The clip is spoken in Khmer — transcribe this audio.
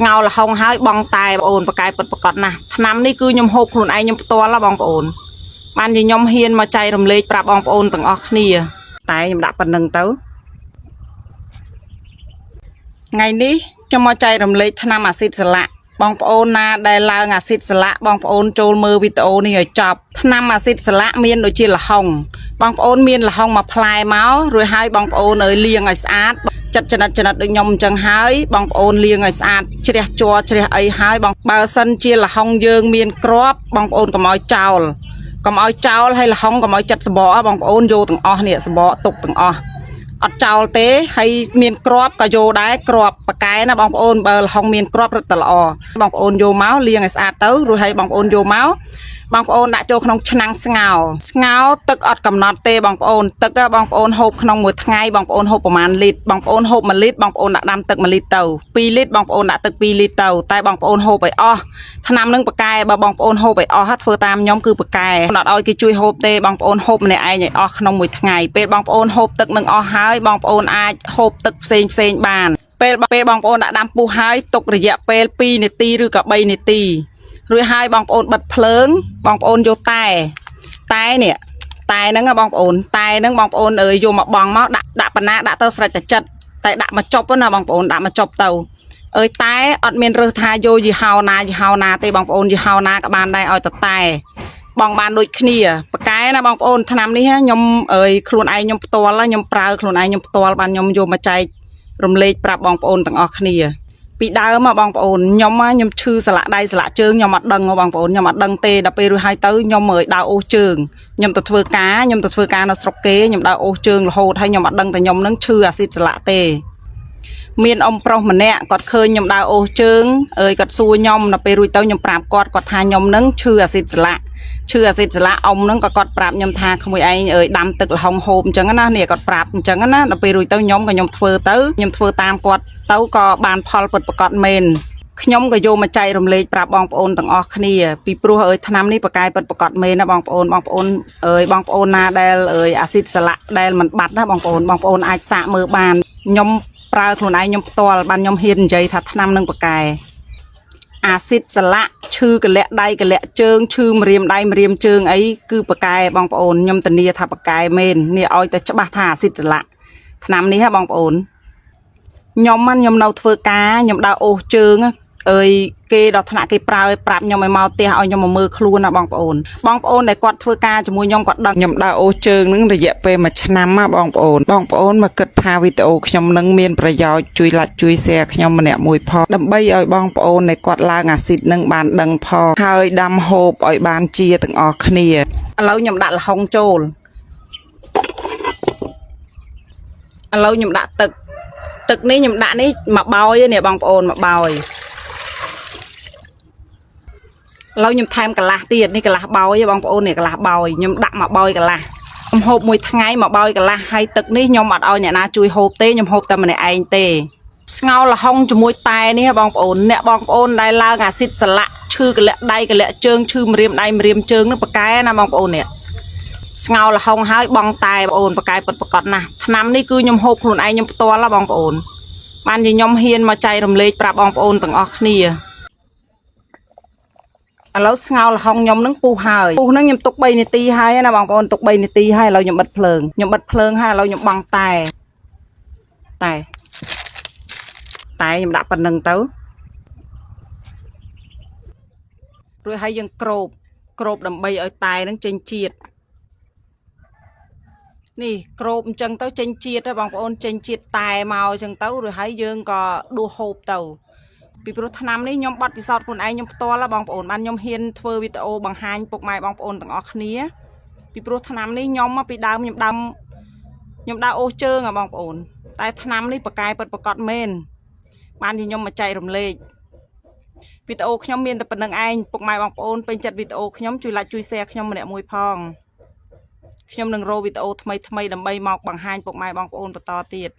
ស្ងោរល្ហុងហើយបងតែបងអូនបកែពិតប្រកបណាស់ថ្នាំនេះគឺខ្ញុំហូបខ្លួនឯងខ្ញុំផ្ទាល់ហ៎បងប្អូនបានជាខ្ញុំហ៊ានមកចែករំលែកប្រាប់បងប្អូនទាំងអស់គ្នាតែខ្ញុំដាក់ប៉ុណ្្នឹងទៅថ្ងៃនេះខ្ញុំមកចែករំលែកថ្នាំអាស៊ីតសន្លាក់បងប្អូនណាដែលឡើងអាស៊ីតសន្លាក់បងប្អូនចូលមើលវីដេអូនេះឲ្យចប់ថ្នាំអាស៊ីតសន្លាក់មានដូចជាល្ហុងបងប្អូនមានល្ហុងមួយផ្លែមករួចហើយបងប្អូនឲ្យលាងឲ្យស្អាតចិត្តចំណិតចំណិតដូចខ្ញុំអញ្ចឹងហើយបងប្អូនលាងឲ្យស្អាតជ្រះជ័រជ្រះអីហើយបងបើសិនជាល្ហុងយើងមានគ្រាប់បងប្អូនកុំឲ្យចោលកុំឲ្យចោលហើយល្ហុងកុំឲ្យចិត្តសបកបងប្អូនយកទាំងអស់នេះសបកទុកទាំងអស់អត់ចោលទេហើយមានគ្រាប់ក៏យកដែរគ្រាប់ប៉កែណាបងប្អូនបើល្ហុងមានគ្រាប់រឹតតែល្អបងប្អូនយកមកលាងឲ្យស្អាតទៅរួចហើយបងប្អូនយកមកបងប្អូនដាក់ចូលក្នុងឆ្នាំងស្ងោរស្ងោរទឹកអត់កំណត់ទេបងប្អូនទឹកបងប្អូនហូបក្នុងមួយថ្ងៃបងប្អូនហូបប្រហែលលីត្របងប្អូនហូប1លីត្របងប្អូនដាក់ដាំទឹក1លីត្រទៅ2លីត្របងប្អូនដាក់ទឹក2លីត្រទៅតែបងប្អូនហូបឲ្យអស់ថ្នាំនឹងប៉កែបើបងប្អូនហូបឲ្យអស់ធ្វើតាមខ្ញុំគឺប៉កែអត់ឲ្យគេជួយហូបទេបងប្អូនហូបម្នាក់ឯងឲ្យអស់ក្នុងមួយថ្ងៃពេលបងប្អូនហូបទឹកនឹងអស់ហើយបងប្អូនអាចហូបទឹកផ្សេងផ្សេងបានពេលពេលបងប្អូនដាក់ដាំពុះហើយទុករយៈពេល2នាទីឬក៏3នាទីរួចហើយបងប្អូនបិទភ្លើងបងប្អូនយកតែតែនេះតែហ្នឹងបងប្អូនតែហ្នឹងបងប្អូនអើយយកមកបងមកដាក់ដាក់បណ្ណាដាក់ទៅស្រេចតែចិត្តតែដាក់មកចប់ណាបងប្អូនដាក់មកចប់ទៅអើយតែអត់មានរើសថាយកយីហោណាយីហោណាទេបងប្អូនយីហោណាក៏បានដែរឲ្យតែតែបងបានដូចគ្នាប៉កែណាបងប្អូនឆ្នាំនេះខ្ញុំអើយខ្លួនឯងខ្ញុំផ្ទាល់ខ្ញុំប្រើខ្លួនឯងខ្ញុំផ្ទាល់បានខ្ញុំយកមកចែករំលែកប្រាប់បងប្អូនទាំងអស់គ្នាពីដើមមកបងប្អូនខ្ញុំខ្ញុំឈឺសន្លាក់ដៃសន្លាក់ជើងខ្ញុំអត់ដឹងបងប្អូនខ្ញុំអត់ដឹងទេដល់ពេលរួចហើយទៅខ្ញុំអើយដើរអូសជើងខ្ញុំទៅធ្វើការខ្ញុំទៅធ្វើការនៅស្រុកគេខ្ញុំដើរអូសជើងរហូតហើយខ្ញុំអត់ដឹងតែខ្ញុំនឹងឈឺអាស៊ីតសន្លាក់ទេមានអ៊ំប្រុសម្នាក់គាត់ឃើញខ្ញុំដើរអូសជើងអើយគាត់សួរខ្ញុំដល់ពេលរួចទៅខ្ញុំប្រាប់គាត់គាត់ថាខ្ញុំនឹងឈឺអាស៊ីតសន្លាក់ឈឺអាស៊ីតសន្លាក់អ៊ំនឹងក៏គាត់ប្រាប់ខ្ញុំថាក្មួយឯងអើយដាំទឹកល្ហុងហូបអញ្ចឹងណានេះគាត់ប្រាប់អញ្ចឹងណាដល់ពេលរួចទៅខ្ញុំក៏ខ្ញុំធ្វើទៅខ្ញុំធ្វើតាមគាត់ទៅក៏បានផលពិតប្រាកដមែនខ្ញុំក៏យកមកចែករំលែកប្រាប់បងប្អូនទាំងអស់គ្នាពីព្រោះអើយឆ្នាំនេះប្រកែពិតប្រាកដមែនណាបងប្អូនបងប្អូនអើយបងប្អូនណាដែលអើយអាស៊ីតសន្លាក់ដែលមិនបាត់ណាបងប្អូនបងប្អូនអាចសាកមើលបានខ្ញុំប្រើខ្លួនឯងខ្ញុំផ្ទាល់បានខ្ញុំហ៊ាននិយាយថាឆ្នាំនឹងប្រកែអាស៊ីតសន្លាក់ឈឺកលាក់ដៃកលាក់ជើងឈឺម្រាមដៃម្រាមជើងអីគឺប្រកែបងប្អូនខ្ញុំធានាថាប្រកែមែននេះឲ្យតែច្បាស់ថាអាស៊ីតសន្លាក់ឆ្នាំនេះហ៎បងប្អូនខ្ញុំខ្ញុំនៅធ្វើការខ្ញុំដើរអូសជើងអើយគេដល់ថ្នាក់គេប្រើឲ្យប្រាប់ខ្ញុំឲ្យមកផ្ទះឲ្យខ្ញុំមកមើលខ្លួនណាបងប្អូនបងប្អូនដែលគាត់ធ្វើការជាមួយខ្ញុំគាត់ដឹងខ្ញុំដើរអូសជើងនឹងរយៈពេល1ឆ្នាំណាបងប្អូនបងប្អូនមកគិតថាវីដេអូខ្ញុំនឹងមានប្រយោជន៍ជួយ like ជួយ share ខ្ញុំម្នាក់មួយផងដើម្បីឲ្យបងប្អូនដែលគាត់ឡើងអាស៊ីតនឹងបានដឹងផងហើយដាំហូបឲ្យបានជាទាំងអស់គ្នាឥឡូវខ្ញុំដាក់ល្ហុងចូលឥឡូវខ្ញុំដាក់ទឹកទឹកនេះខ្ញុំដាក់នេះមកបោយនេះបងប្អូនមកបោយឥឡូវខ្ញុំថែមកន្លះទៀតនេះកន្លះបោយបងប្អូននេះកន្លះបោយខ្ញុំដាក់មកបោយកន្លះខ្ញុំហូបមួយថ្ងៃមកបោយកន្លះហើយទឹកនេះខ្ញុំអត់ឲ្យអ្នកណាជួយហូបទេខ្ញុំហូបតែម្នាក់ឯងទេស្ងោរល្ហុងជាមួយតែនេះបងប្អូនអ្នកបងប្អូនដែលឡើងអាស៊ីតសន្លាក់ឈឺកលាក់ដៃកលាក់ជើងឈឺម្រាមដៃម្រាមជើងនឹងប៉កែណាបងប្អូននេះស្ងោរល្ហុងហើយបងតែបងប្អូនប៉កែពិតប្រាកដណាស់ឆ្នាំនេះគឺខ្ញុំហូបខ្លួនឯងខ្ញុំផ្ទាល់ណាបងប្អូនបានជាខ្ញុំហ៊ានមកចែករំលែកប្រាប់បងប្អូនទាំងអស់គ្នាឥឡូវស្ងោរល្ហុងខ្ញុំនឹងពុះហើយពុះនឹងខ្ញុំទុក3នាទីហើយណាបងប្អូនទុក3នាទីហើយឥឡូវខ្ញុំបិទភ្លើងខ្ញុំបិទភ្លើងហើយឥឡូវខ្ញុំបង់តែតែតែខ្ញុំដាក់ប៉ុណ្្នឹងទៅរួចហើយយើងក្របក្របដើម្បីឲ្យតែនឹងចេញជាតិនេះក្របអញ្ចឹងទៅចេញជាតិហ៎បងប្អូនចេញជាតិតែមកអញ្ចឹងទៅរួចហើយយើងក៏ដួសហូបទៅពីព្រោះឆ្នាំនេះខ្ញុំបាត់ពិសោធន៍ខ្លួនឯងខ្ញុំផ្ទាល់ហ៎បងប្អូនបានខ្ញុំហ៊ានធ្វើវីដេអូបង្ហាញពុកម៉ែបងប្អូនទាំងអស់គ្នាពីព្រោះឆ្នាំនេះខ្ញុំពីដើមខ្ញុំដើមខ្ញុំដើរអូសជើងហ៎បងប្អូនតែឆ្នាំនេះប្រកែពិតប្រាកដមែនបានជាខ្ញុំមកចែករំលែកវីដេអូខ្ញុំមានតែប៉ុណ្្នឹងឯងពុកម៉ែបងប្អូនពេញចិត្តវីដេអូខ្ញុំជួយ like ជួយ share ខ្ញុំម្នាក់មួយផងខ្ញុំនឹងរកវីដេអូថ្មីៗដើម្បីមកបង្ហាញពុកម៉ែបងប្អូនបន្តទៀត